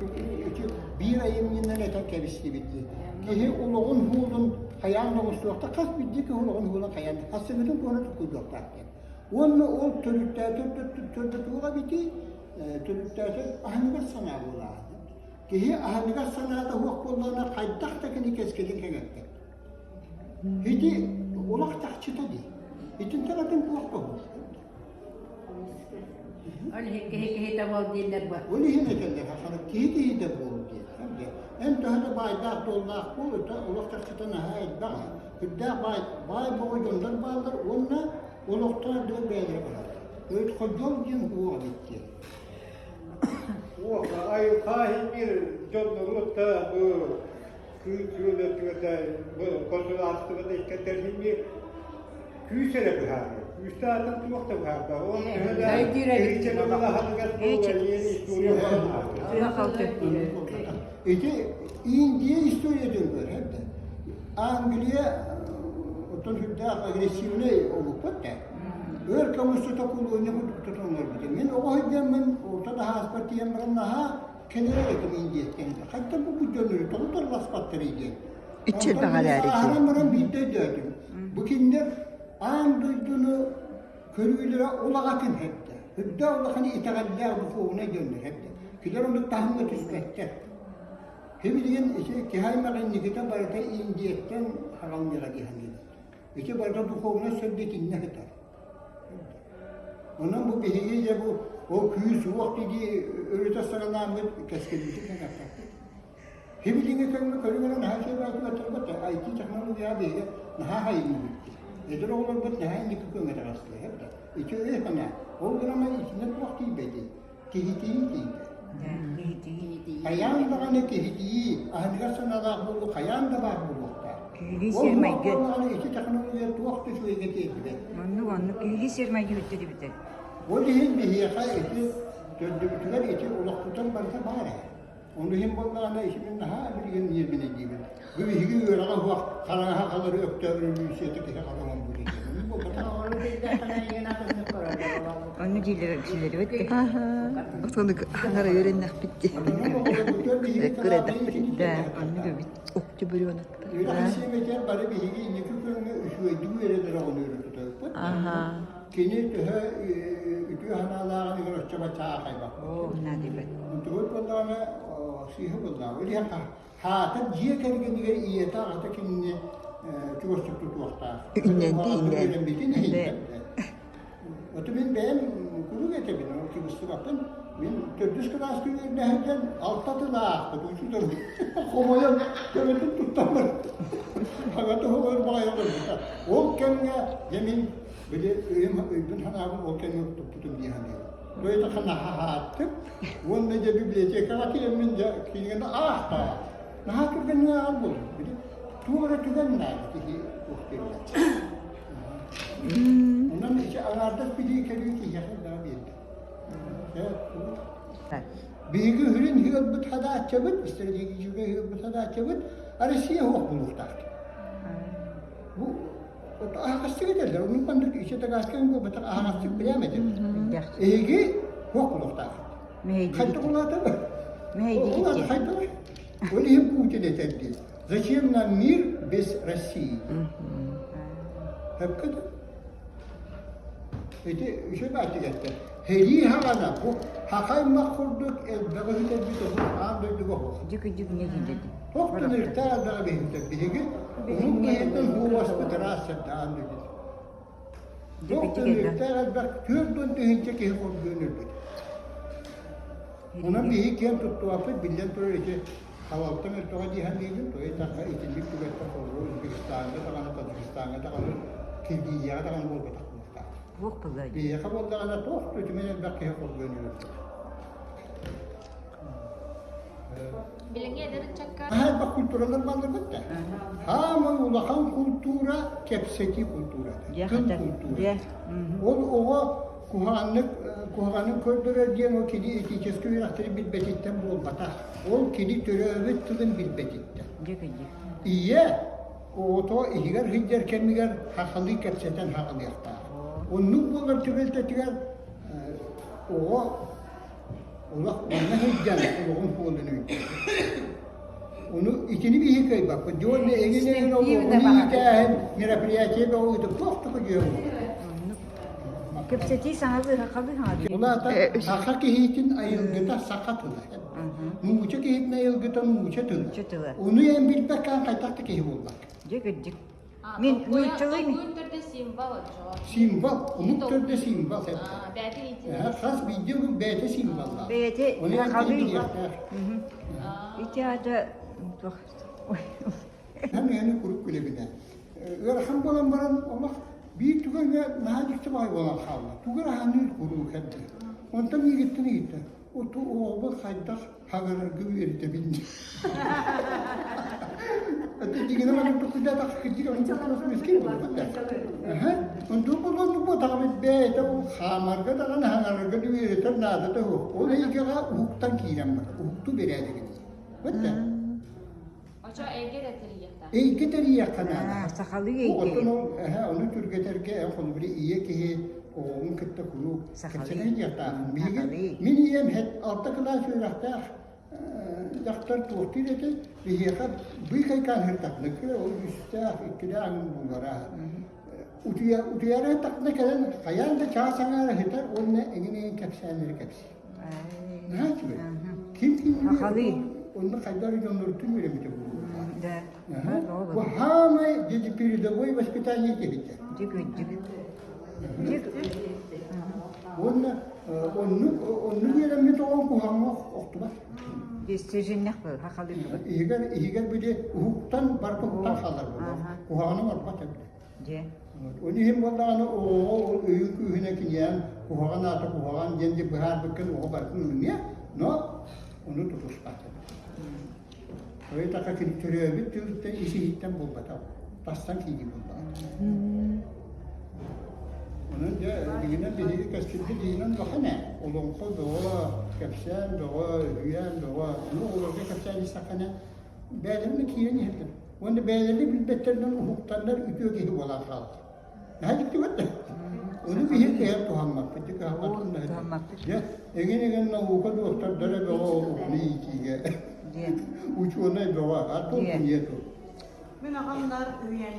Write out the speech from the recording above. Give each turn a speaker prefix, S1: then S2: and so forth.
S1: Ити биир айымньынан этэн кэбистибит дии. Киһи олоҕун һуулун хайаан да оҥостуохтаах, хас биирдии киһи олоҕун һуулун хайаан хассыгытын туһана туккуйдуохтаах диэн. Уонна ол төрүттээтэр төрдөтүөҕэ эбитий, төрүттээтэр аһыныгас санаа буолааһын. Киһи аһыныгас санаата суох буоллаҕына хайдах да кини кэскилин кэҥэппэт. Ити олох чахчыта дии. Итинтэн атын туох да суох.
S2: Ол иһин киһи киһитэ буол дииллэр бу.
S1: Ол иһин этэллэр хара киһи киһитэ буол диэн. Эн төһө да баайдаах-дуоллаах буол, олох чахчыта наһаа элбэх. Үрдээх баай, баай боҕой дьоннор бааллар уонна олохтон ардыгар бэйэлэрэ бараллар. Өт ходьол диэн уох эбит диэн.
S3: Уох, айылҕа иһин дьон-норуот да бу кыыл-күөл өттүгэр да бу государствода иккэтэр иһин күүс эрэ быһаарар. Күүстээх атын туох да быһаарбат. Ол төһө да кириччэ балаһаныгар история
S1: Ити Индия историятын көр, да. Англия оттон сүрдээх агрессивнай омукпут да. Өр кэм устата колония курдук тутулларбыта. Мин оҕо сылдьаммын орто да ааспар тиийэн баран наһаа кэлэрэр этим Индияттан. Хайдах бу дьоннору тоҕо тарласпаттарый диэн.
S4: Иччи элбэх
S1: Ааһан баран биирдэ өйдөөтүм. Бу кинилэр аан дойдуну көрүүлэрэ улаҕатын хэттэ. Үрдээх улахан итэҕэллээх духуобунай дьоннор хэттэ. Кинилэр оннук таһымҥа түспэттэр. Билигин ити киһи аймах инникитэ барыта Индияттан хараҥныаҕа дии саныыбын. Ити барыта духуобунай сөргүтүннэ сытар. Онон бу биһиги дьэ бу ол күүс-уох дии өрүтэ саҕалааммыт кэскилбитин кэҥэппэппит. Билиҥҥи кэмҥэ көрүҥ наһаа үчүгэй IT технологияҕа биһиги наһаа хайынныбыт. Эдэр оҕолорбут наһаа инники күөҥҥэ таҕыстылар да. Ити өй санаа. Ол гынан итиннэ туох тиийбэтий? Киһитийии тиийбэт. Хайаан даҕаны киһитийии, аһыныгас санаалаах буолуу хайаан да баар буолуохтаах.
S4: Киһилии
S1: Ол
S4: сиэр майгы.
S1: буоллаҕына ити технология туох да үчүгэйгэ тиэрдибэт.
S4: Оннук оннук киһилии сиэр майгы бүттэ дибитэ.
S1: Ол иһин биһиэхэ ити төрдүбүтүгэр ити олохпутун барыта баар ээ. Ону иһин буоллаҕына ити мин наһаа билигин ньиэрбинэйдиибин. Бу биһиги үөрэҕэ суох хараҥаһа халары Өктөөп революцията киһи хараҥан бу диэн.
S4: Онну дииллэр үксүлэрибит
S5: Отону хаҥара үөрэннэхпит дии. Эккирэдэхпит.
S4: Да, оннук эбит.
S5: Октябренок.
S1: Үөрэх систиэмэтигэр бары биһиги инники күөҥҥэ үчүгэйдик үөрэнэр оҕону үөрэ тутабыт. Кини төһө үтүө санаалааҕын игэр оччо чаахайбаппыт.
S4: Наадыйбат.
S1: Онтубут буоллаҕына сыыһа буоллаҕа. Ол иһин хаатар дьиэ кэргэнигэр ийэтэ аҕата кинини чугастык тутуохтаах.
S5: Иннэнти иннэн.
S1: Оту мин бэйэм куруук этэбин, ол кыбыстыбаппын. Мин төрдүс кылааска үөрэнэ сылдьан алта тыл аахпыт учууталым хомойон төбөтүн туттан баран хаҥа туһугар баҕайы олорбута. Ол кэмҥэ дьэ мин били өйүм өйбүн санаабын ол кэмҥэ туппутум дии саныыбын. Бэйэтэ наһаа уонна дьэ библиотекаҕа киирэммин дьэ кинигэни аахтаа. Наһаа түргэнник ааҕар буоллум. Били туох эрэ түгэн наада киһи туох дииллэр. Онон ити аҥаардас билии кэлии киһиэхэ элбэҕи биэрдэ. Биһиги үһүрүн ыалбыт хадааччабыт, стратегическай ыалбыт хадааччабыт Россия суох буолуохтаах. Бу аһаҕастык этэллэр. Оннук маннык ичи дакааскан буолбатах аһаҕастык прямо этэллэр. Эһиги суох буолуохтааххыт. Хайдах улаатабыт? Ол хайдах? Ол иһин Путин этэр дии. Зачем нам мир без России? Сөпкө Ити үчүгэй баатыгаттар. Һэрии хаҕана бу хахай мах курдук элбэҕи бүтэрбит оһох аан дойдуга оһох.
S4: Дьүкү-дьүк не диэти.
S1: Туох да ныртаа элбэҕи биһиттэр. Биһиги уһун киһиттэн һуубаспыт ыраас сирдэ аан дойдуга. Туох да ныртаа элбэх 40 000 киһи хоргуйан өлбүт. Онон биһиги киэн туттубаппыт биллэн турар ити Халалтан өртөҕө дии саныыбын, тоҕо диэтэххэ итинник түгэттэ холобур Узбекистаҥҥа даҕаны, Таджикистаҥҥа даҕаны, Киргизияҕа даҕаны буолбатах буолуохтаах.
S4: Туох буолла?
S1: Биһиэхэ буоллаҕына туох да үтүмэн элбэх киһи холбуйан үөрдэ.
S6: Билиҥҥи эдэр ыччакка
S1: Наһаа элбэх культуралар бааллар да. Хаамай улахан культура кэпсэтии культурата, тыл культурата. Ол оҕо куһаҕаннык куһаҕанын көрдөрөр диэн ол кини этическэй үөрэхтэри билбэтиттэн буолбатах. Ол кини төрөөбүт тылын билбэтиттэн. Ийэ оҕото иһигэр сылдьар кэмигэр сахалыы кэпсэтэн саҕалыахтаах. Оннук буолар түбэлтэтигэр оҕо олох манна сылдьан олоҕун суолун өйдүүр. Ону итини биһи кыайбаппыт. Дьон эгин эгин ол иитээһин мероприятие бөҕө ыытып туох да дьиэ
S4: Кэпсэтии саҥалыы сахалыы саҥалыы.
S1: Улаата саха киһитин айылгыта саха тыла. Нууча киһитин айылгыта нууча тыла.
S4: Нууча тыла.
S1: Ону эн билбэккэ хайдах да киһи буолбат.
S4: Дьэ кырдьык. Мин нууччалыы
S6: Толкуйун төрдө символ оччоҕо.
S1: Символ, омук төрдө символ.
S6: Бэйэтин иитин.
S1: Хас биирдии омук бэйэтэ символлаах.
S4: Бэйэтэ
S1: Ону эн
S4: сахалыы.
S1: билиэхтээх.
S4: Ити аата туох
S1: Эн куруук күлэбинэ. Ыарахан буолан баран олох биир түгэҥҥэ наһаа дьикти баҕайы буолан хаалла. Тугу эрэ аһаныыр куруук эрдэ. Онтон миигиттэн ыйытта, оту оҕобун хайдах хаҥарарга үөрэтэбин дии. Это дигинэ баран туккуйдаатах кырдьык онтон үскэй буолбут да. Онтон болоннук буотаҕабыт бэйэтэ ол хаамарга даҕаны хаҥарарга да үөрэтэр наадата суох. Ол эйгэҕэ уһуктан киирэн барар. Уһуктуу бэрээдэгин. Бытта.
S6: Очо эйгэ да тэрийиэхтээх.
S1: Эйгэ тэрийиэххэ наада.
S4: Сахалыы эйгэ.
S1: Оттон ол ону түргэтэргэ эн холобура ийэ киһи оҕоҕун кытта куруук кэпсэтэн диэхтээхин. Биһиги мин ийэм алта кылаас үөрэхтээх дьахтар туохтуур этэ биһиэхэ быыкайкаан сыртахна кыра ол үстээх иккилээх аҥын буллара утуйа утуйара тахна кэлэн хайаан да чаас аҥаара сытар уонна эҥин эҥин кэпсээннэри кэпсиир наһаа үчүгэй ким ким онно хайдах дьоннортун үөрэммитэ буолуо
S4: Да.
S1: Бу хаамай передовой воспитание киһитэ. Уонна оннук оннук үөрэммит оҕо куһаҕаҥҥа охтубат.
S4: Естежиннэх был, хахалыы
S1: Иһигэр иһигэр били уһуктан барыта уһуктан хаалар буолуох. Куһаҕаны барбат эбит.
S4: Дьэ.
S1: Ол иһин буоллаҕына оҕоҕо ол өйүн күүһүнэ киниэн куһаҕан аата куһаҕан диэн дьэ быһаарбыккын оҕо барытын ылыныа, но ону тутуспат эбит. Ойутака кини төрөөбүт тылыттан ис-иһиттэн буолбатах, тастан киирии буолбатах. Онон дьэ, билигинэн биһиги кэскилбит иһинэн улахан ээ. Олоҥхо бөҕө, кэпсээн бөҕө, үһүйээн бөҕө. Ону оҕолорго кэпсээн истэххинэ, бэйэлэрин да киирэн иһэллэр. Уонна бэйэлэрин билбэттэринэн уһуктаннар үтүө киһи буолан хаалар. Наһаа дьиктибэт да. Ону биһиги кыайан туһаммаппыт. Кыһалҕатын Дьэ, эҥин-эҥин наука дуоктардара бөҕө оҕону иитиигэ. Учуонай бөҕө, а то нету.
S7: Мин аҕам наар үһүйээннэр.